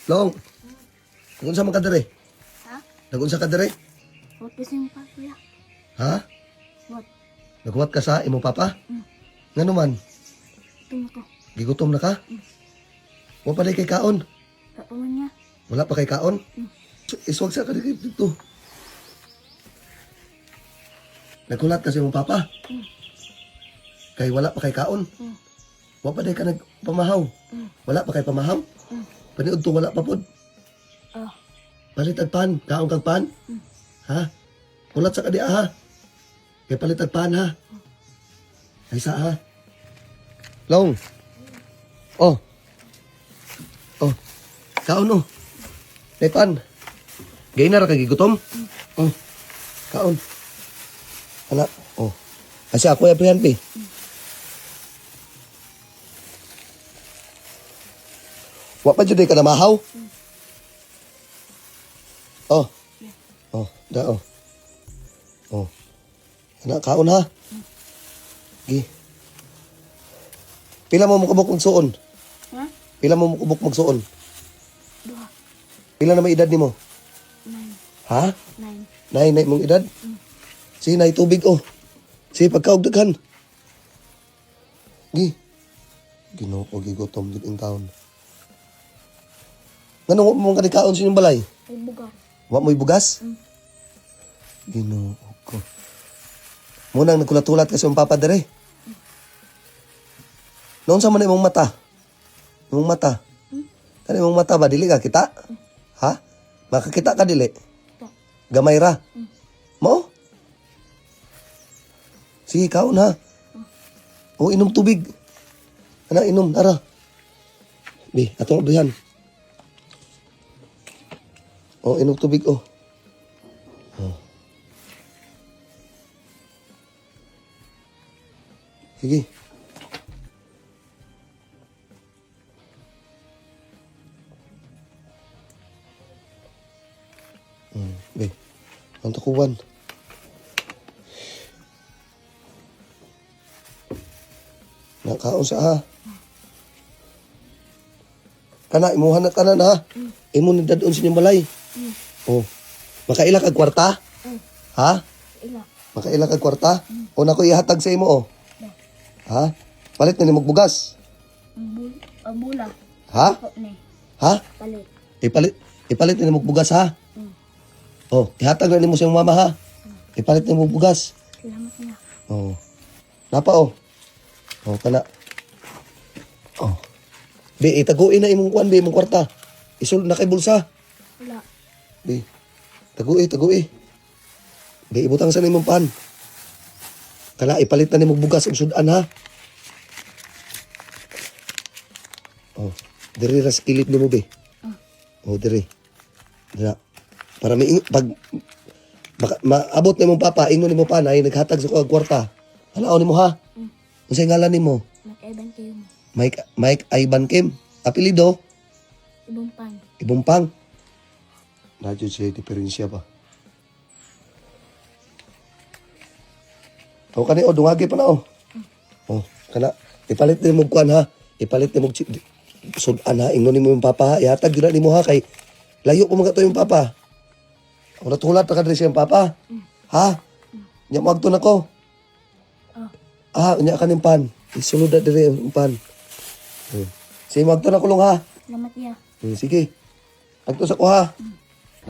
Long. Nagunsa man ka dere? Ha? Nagunsa ka dere? What is yung pa, kuya? Ha? What? Naghuwat ka sa imong papa? Mm. Ngano man? Ito ko. Gigutom na ka? Wa pa kay kaon. Kapo man niya. Wala pa kay kaon? Iswag sa ka dito. Naghulat ka sa imong papa? Kay wala pa kay kaon? Mm. Wa pa day ka nagpamahaw? Wala pa kay pamahaw? Paniud to wala pa pod. Oh. Palit ag pan, kaon kag pan. Ha? Hulat sa kadi ha. Kay palit ag pan ha. Ay sa ha. Long. Oh. Oh. Kaon oh. Nay pan. Gay na ra kay gigutom. Oh. Kaon. Ala, oh. Kasi ako ya priyan pi. Wa pa jud ka namahaw? Oh. Oh, da oh. Oh. Ana kaon ha. Gi. Pila mo mukubok magsuon? Ha? Pila mo mukubok magsuon? Duha. Pila na may edad nimo? 9. Ha? 9. Nay, nay mong edad? Sige, nay tubig oh. Sige, pagkaog daghan. Gi. Ginoo ko gigutom jud in town. Ngano mo mong kanikaon sa inyong balay? Ay, buga. Wa mo'y bugas? Ginoo ko. Munang nagkulat-ulat kasi ang papa dere. Noon sa man imong mata? Imong mata? Kani imong mata ba dili ka kita? Ha? Makakita ka dili? Ito. Gamay ra. Mo? Sige, kaon ha. O, inom tubig. Ana, inom. Ara. Bi, atong abrihan. O, inom tubig, oh. Oh. Sige. Be. Ang takuan. Nakaon sa ha. Kana imuha na kanan ha. Imo ni dadon sa inyong balay. Oh. Makaila kag kwarta? Ha? Ila. Makaila kag kwarta? O nako ihatag sa imo oh. Ha? Palit na nimo og bugas. Bul bula. Ha? Ko ni. Ha? Palit. Ipalit ipalit na nimo og bugas ha. Oh, ihatag na nimo sa imong mama ha. Ipalit nimo og bugas. Salamat niya. Oh. Napa oh. Oh kana. Oh. Be, itaguin na imong kuan be, imong kwarta. Isul na kay bulsa. Wala. Be. Tagui, tagui. Be, ibutang sa nimong pan. Kana ipalit na nimong bugas ug sudan ha. Oh, diri ra sa kilid nimo be. Oh, diri. Dira. Para may pag maka, maabot nimo papa, ingon nimo pa ay naghatag sa kuwag kwarta. Halaon nimo ha. Unsay ngalan nimo? Mag-eban kayo mo. Mike Mike Ivan Kim. Apelyido Ibang pan. Ibumpang. Radyo siya diferensya ba? O kani o dungagi pa na o. Oh, kana ipalit nimo og kuan ha. Ipalit nimo og sudan ha. Ingon nimo yung papa ha. Ihatag gyud na nimo ha kay layo ko mga to yung papa. Wala tulat na ka diri siyang papa. Ha? Nya mo agto nako. Oh. Ah, unya ka ning pan. Isulod na diri ang pan. Sige, mo agto na kulong ha. Salamat niya. Sige. Agto sa kuha.